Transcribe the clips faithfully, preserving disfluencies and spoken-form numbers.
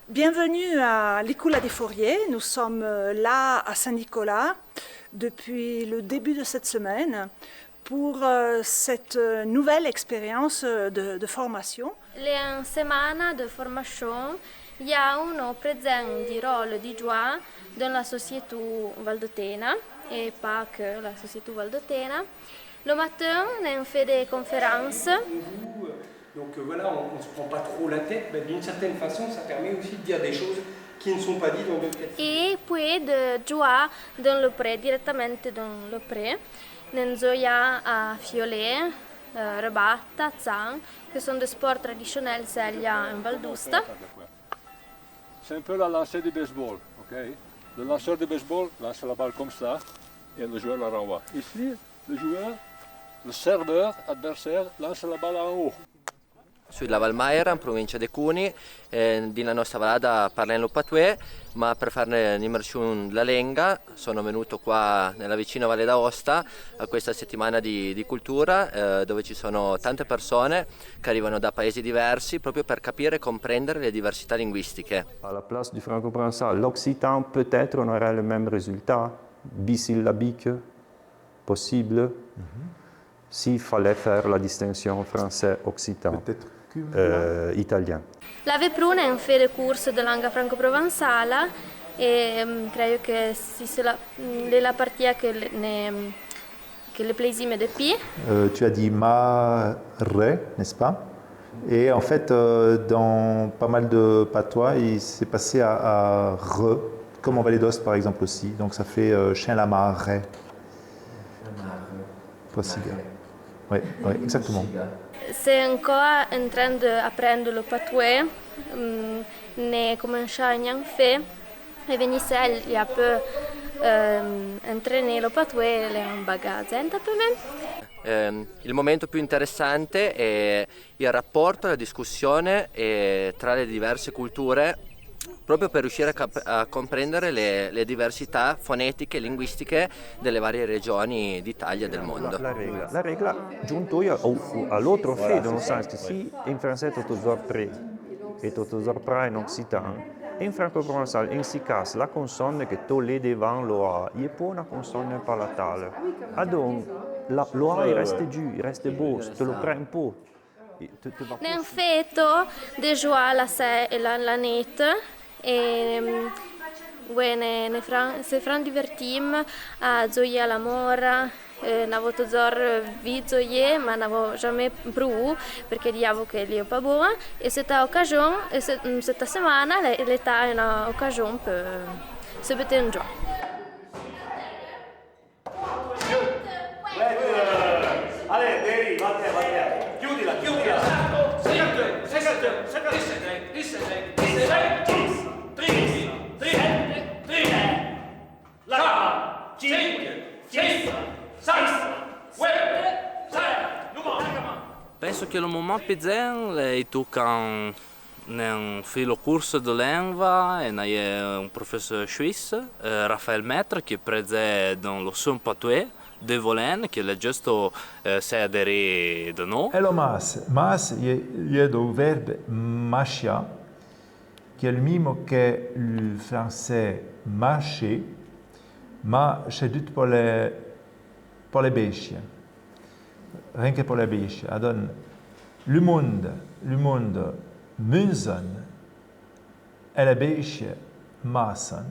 Bienvenue à l'Écoula de Fourier. Nous sommes, euh, là à Saint-Nicolas depuis le début de cette semaine pour, euh, cette, euh, nouvelle expérience, euh, de, de formation. L'è eun semana de formachón, i a eun prezèn di rol di Joa deun la société valdotèna, é pa que la société valdotèna. Lo matin, n'en fé de conférences. Donc, euh, voilà, on, on se prend pas trop la tête, mais d'une certaine façon, ça permet aussi de dire des choses qui ne sont pas dites dans d'autres cas de figure. É poué de Joa deun lo pré, diretamente deun lo pré, n'en zoia a fiolé, euh, rebata, tsan, que sont des sports traditionnels, cella en Val d'Outa. C'est un peu la lancée de baseball, ok ? Le lanceur de baseball lance la balle comme ça et le joueur la renvoie. Ici, le joueur, le serveur adversaire lance la balle en haut. Su de la Val Maira, in provincia de Cuni, eh, din la nostra valada parlèn lo patoué, ma per fare un'immersion de la lenga, sono venuto qua nella vicina Valle d'Aosta a questa settimana di, di cultura, eh, dove ci sono tante persone che arrivano da paesi diversi proprio per capire e comprendere le diversità linguistiche. À la place du francoprovençal, l'occitan, peut-être on aurait le même résultat, bisyllabique, possible, s'il fallait faire la distinction français-occitan, euh, italien. L'avé prou n'en fé de cours de lenga francoprovençala, é, mm, crèyo que si se la, mm, l'è la partia que le, ne, que le plaisime de pi. Euh, tu as dit mare, n'est-ce pas ? Et en fait, euh, dans pas mal de patois, il s'est passé à, à re, comme en Vallée d'Aoste par exemple aussi. Donc ça fait, euh, chien la mare. Pour siga. Oui, oui, exactement. S'è encò en tren de aprendre lo patoué, mm, ne comencha gnanca fé, é veni sella pe, ehm, entrené lo patoué, l'è eun bagazèn pe me. Ehm, il momento più interessante è il rapporto, la discussione, eh, tra le diverse culture, proprio per riuscire a cap-, a comprendere le, le diversità fonetiche e linguistiche delle varie regioni d'Italia e del mondo. La, la regla, la regla, giunto io a, a l'autre fait, dans le sens que si en français tot zor pré é tot zor pra en occitan, en francoprovençal, en si cas, la consonne que to l'è devan lo a, i è po una consonne palatale. Adon, la, lo a, i reste giù, i reste bo, te lo pren po. N'en fé to de Joa la se-, la, la nét, é, mm, ouè, ne, ne fran-, se fran divertim a zoié a la mora, eh, n'avo tot zor vi zoié, ma n'avo jamé prou, perqué diavo que l'è pa bon, é setta ocajon, é se-, mm, setta semana, l'è, l'è ta una ocajon pe se beté en Joa. Allez, Derry, va-te, va-te. Chiudila, chiudila. Cinquante, cinquante, cinquante. Dix-sept, dix-sept, dix-sept, dix, dix, dix-sept, dix-sept. La cinq, six, sept, huit, sept. Penso que lo moment pi zen l'è tu can N'en fé lo cours de lengua, é n'ayè un professeur suisse, eh, Raphaël Maître, que prezè deun lo son patoué, de Volène, que l'è justo, eh, sè adéré de no. É lo mas, mas, i è, i è dou verbe machia, que l'è lo mimo que lo fransé mâché, ma ch'è dut po le, po le béchie. Rinque po le béchie. Adon, lo monde, lo monde munzon, é le béchie masson.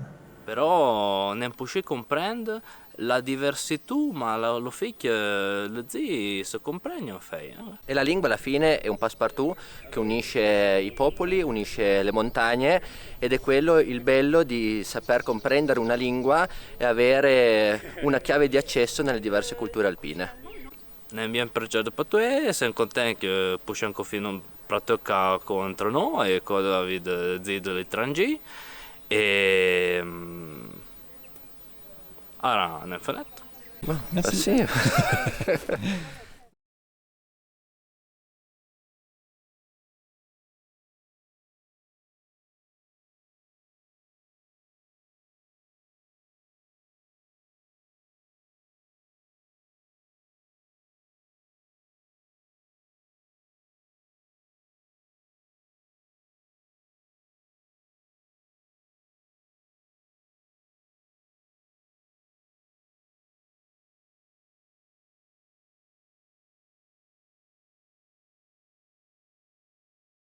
Però n'en pouché comprendre la diversitù, ma la, lo fé que le zi se comprègne, en fait, hein. E la lingua, alla fine, è un passepartout che unisce i popoli, unisce le montagne, ed è quello il bello di saper comprendere una lingua e avere una chiave di accesso nelle diverse culture alpine. N'en bien per certe patoué, sen content que pouchen co fino pratique co entre no é co david zi de l'étranger. É, mm, ara n'en fenèt. Merci.